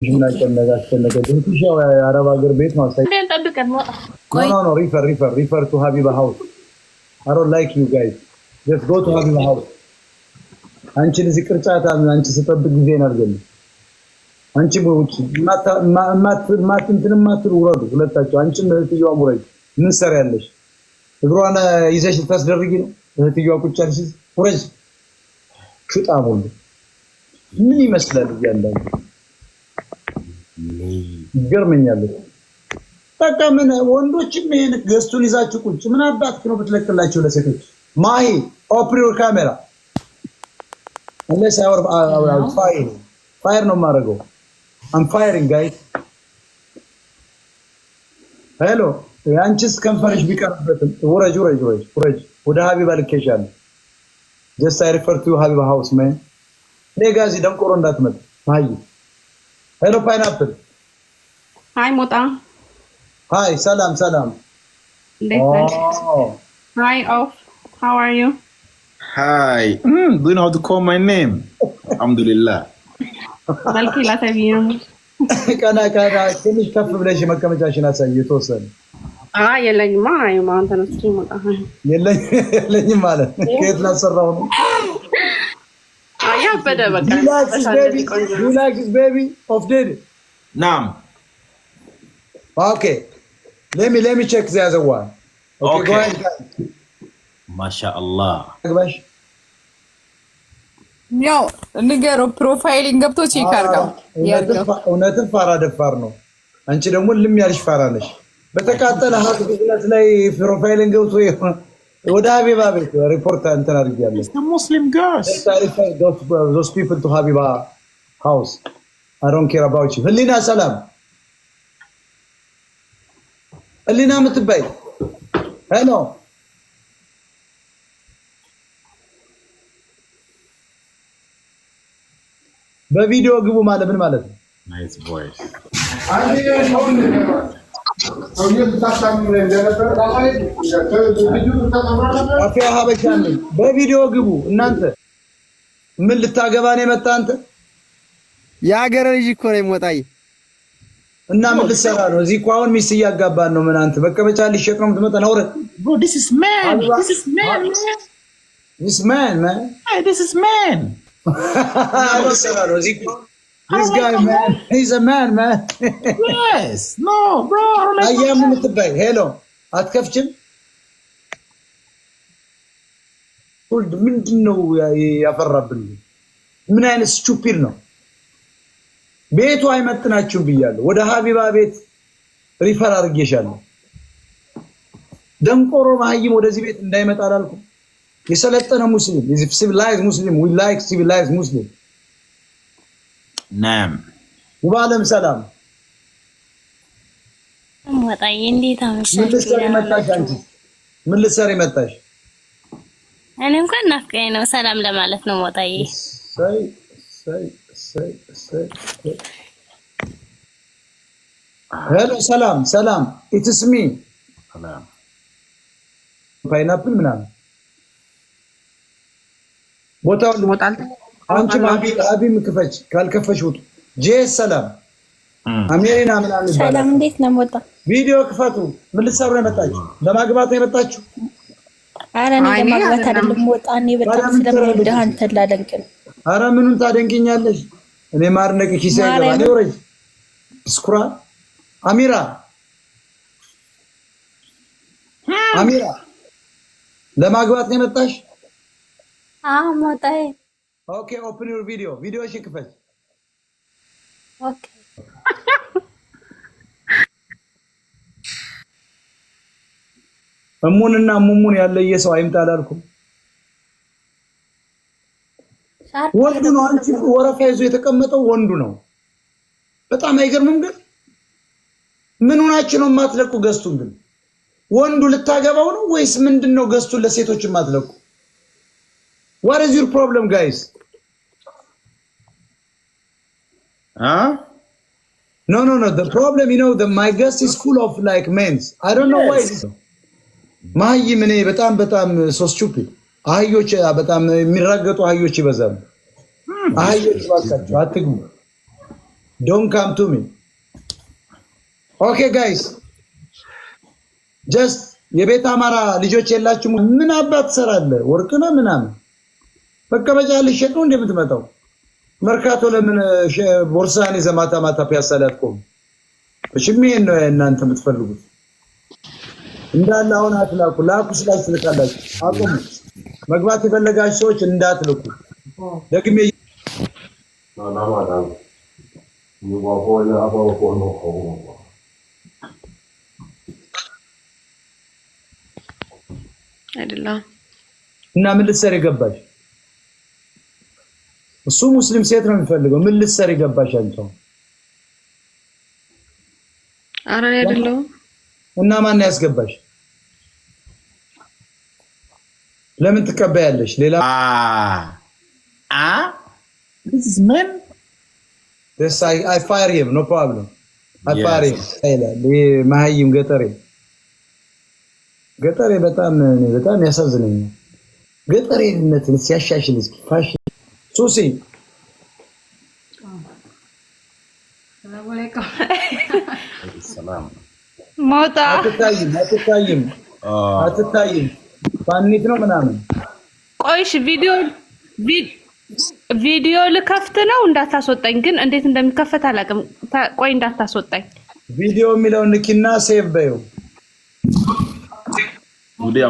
ምን አጨነቀ አስጨነቀ? ቤትሽ ያው የአረብ ሀገር ቤት ነው። ጠብቀን ሞጣ። No, no, refer, refer, refer to ሀቢባ house. I don't like you guys. Just go to ሀቢባ house. አንቺን እዚህ ቅርጫት አንቺ ስጠብቅ ጊዜ አልገልም። አንቺ ውጭ እንትን የማትሉ ውረዱ ሁለታቸው። አንቺም እህትየዋም ውረጅ። ምን ሰሪያለሽ? እግሯን ይዘሽ ልታስደርጊ ነው? እህትየዋ ቁጭ ያልሽ ውረጅ። ሹጣም ሁሉ ምን ይመስላል? እያንዳንዱ ይገርመኛል። በቃ ምን ወንዶችም ይሄን guest ኡን ይዛችሁ ቁጭ ምን አባትክ ነው ብትለቅላቸው ለሴቶች። ማሂ፣ open your camera unless I fire fire ነው የማደርገው። I'm firing, guys. Hello፣ የአንቺስ ከንፈርሽ ቢቀርበትም ውረጅ፣ ውረጅ፣ ውረጅ፣ ውረጅ። ወደ ሀቢባ ልኬሻለሁ። Just I refer to ሀቢባ house, man. እኔ ጋ እዚህ ደንቆሮ እንዳትመጣ ማሂ። Hello, pineapple. Hi ሞጣ። Hi፣ ሰላም ሰላም። እንዴት ነህ? Hi ኦፍ፣ how are you? Hi. Do you know how to call my name? Alhamdulillah. መልኬ ላሳይ ነው። ቀና ቀና፣ ትንሽ ከፍ ብለሽ መቀመጫሽን አሳይ የተወሰነ። አይ የለኝማ። አይ ማን ተነስቼ ሞጣ። የለኝም ማለት ከየት ላሰራው ነው? ያበደ በቃ። Like baby of dead. Nam. Okay, let me check the other one. Okay. MashaAllah. ግባሽ። ያው ንገረው፣ profiling ገብቶ check አድርገው። እውነትም ፋራ ደፋር ነው። አንቺ ደግሞ ልም ያልሽ ፋራ ነሽ። በተቃጠለ ሀቅ ቢዝነስ ላይ profiling ገብቶ ወደ ሀቢባ ቤት ሪፖርት እንትን አድርጊያለሁ። Muslim girls. Those people to ሀቢባ house. I don't care about you. ህሊና ሰላም፣ ህሊና የምትባይ፣ hello። በቪዲዮ ግቡ ማለት ምን ማለት ነው? Nice voice. አፊያ ሀበሻ ነኝ። በቪዲዮ ግቡ እናንተ። ምን ልታገባ ነው የመጣ አንተ? የሀገር ልጅ እኮ ነው ሞጣዬ። እና ምን ልትሰራ ነው እዚህ? እኮ አሁን ሚስት እያጋባን ነው። ምን አንተ መቀመጫ ሊሸጥ ነው የምትመጣ? ነው ውረድ። Bro, this is man. This is man, man. This man, man. Hey, this is man. ልትሰራ ነው እዚህ? This guy, man. He's a man, man. Yes. No, bro. I don't like አያሙ የምትባይ፣ hello፣ አትከፍችም? ወልድ ምንድን ነው ያፈራብን? ምን አይነት stupid ነው? ቤቱ አይመጥናችሁም ብያለሁ። ወደ ሀቢባ ቤት refer አድርጌሻለሁ። ደንቆሮ መሀይም ወደዚህ ቤት እንዳይመጣ አላልኩም? የሰለጠነ ሙስሊም፣ civilized Muslim, we like civilized Muslim. ናም። ውባለም ሰላም። ሞጣዬ፣ እንዴት ምን አመሻችሁ? ልትሰሪ መጣሽ? አንቺ ምን ልትሰሪ መጣሽ? እኔ እንኳን ናፍቀኝ ነው፣ ሰላም ለማለት ነው ሞጣዬ። እሰይ እሰይ እሰይ እሰይ። Hello፣ ሰላም ሰላም፣ it's me. ሰላም። Pineapple ምናምን ቦታውን ሞጣል። አንቺም አቢም ክፈች፣ ካልከፈች ውጡ። ጄስ ሰላም፣ አሜሪና ምናምን ይባላል። ሰላም፣ እንዴት ነው ሞጣ? ቪዲዮ ክፈቱ። ምን ልትሰሩ ነው የመጣችሁ? ለማግባት ነው የመጣችሁ? አረ እኔ አይ፣ እኔ ለማግባት አይደለም። አይደለም ሞጣ፣ እኔ በጣም ታዲያ ምን ስለምወድህ ትሰራለች? አንተን ላደንቅ ነው። አረ ምኑን ታደንቅኛለሽ? እኔ ማድነቅ ኪሴ አይገባ። ማርያምን። እኔ ውረጅ። ስኩራ አሚራ፣ አሚራ፣ ለማግባት ነው የመጣሽ? አዎ ሞጣዬ። Okay, open your video. ቪዲዮሽን ክፈች። Okay. እሙንና ሙሙን ያለየ ሰው አይምጣ አላልኩም? ወንዱ ነው። አንቺ ወረፋ ይዞ የተቀመጠው ወንዱ ነው። በጣም አይገርምም? ግን ምን ሆናችሁ ነው የማትለቁ guest ኡን? ግን ወንዱ ልታገባው ነው ወይስ ምንድን ነው? Guest ኡን ለሴቶች የማትለቁ? What is your problem, guys? Huh? No. The problem, my guest is full of like men. I don't know why. መሀይም እኔ በጣም በጣም so stupid። አህዮች በጣም የሚራገጡ አህዮች ይበዛሉ። አህዮች ባካችሁ አትግቡ። Don't come to me. Okay guys, just የቤት አማራ ልጆች የላችሁም? ምን አባት ትሰራለህ? ወርቅ ነው ምናምን መቀመጫ ልሸጥ ነው እንደምትመጣው መርካቶ ለምን ቦርሳህን ይዘህ ማታ ማታ ፒያሳ ላይ አትቆምም? እሺ ይሄን ነው እናንተ የምትፈልጉት እንዳለ አሁን አትላኩ። ላኩ ስላችሁ ትልካላችሁ። አቁሙ። መግባት የፈለጋችሁ ሰዎች እንዳትልኩ። ደግሜ አይደለም። እና ምን ልትሰሪ ገባሽ? እሱ ሙስሊም ሴት ነው የሚፈልገው። ምን ልትሰሪ ገባሽ አንቺ? ኧረ እኔ አይደለሁም። እና ማን ያስገባሽ? ለምን ትቀበያለሽ? ሌላ Ah. Ah? This is man? This I fire him, no problem. I fire him. ይላል ይሄ መሀይም ገጠሬ ገጠሬ በጣም እኔ በጣም ያሳዝነኛል። ገጠሬነትን ሲያሻሽል እስኪ ፋሽን ሱሲ። ሰላም። ሞጣ። አትታይም፣ አትታይም፣ አትታይም። ፋኒት ነው ምናምን። ቆይሽ ቪዲዮ ልከፍት ነው፣ እንዳታስወጣኝ። ግን እንዴት እንደሚከፈት አላውቅም። ቆይ እንዳታስወጣኝ። ቪዲዮ የሚለውን ንኪና save በይው። Today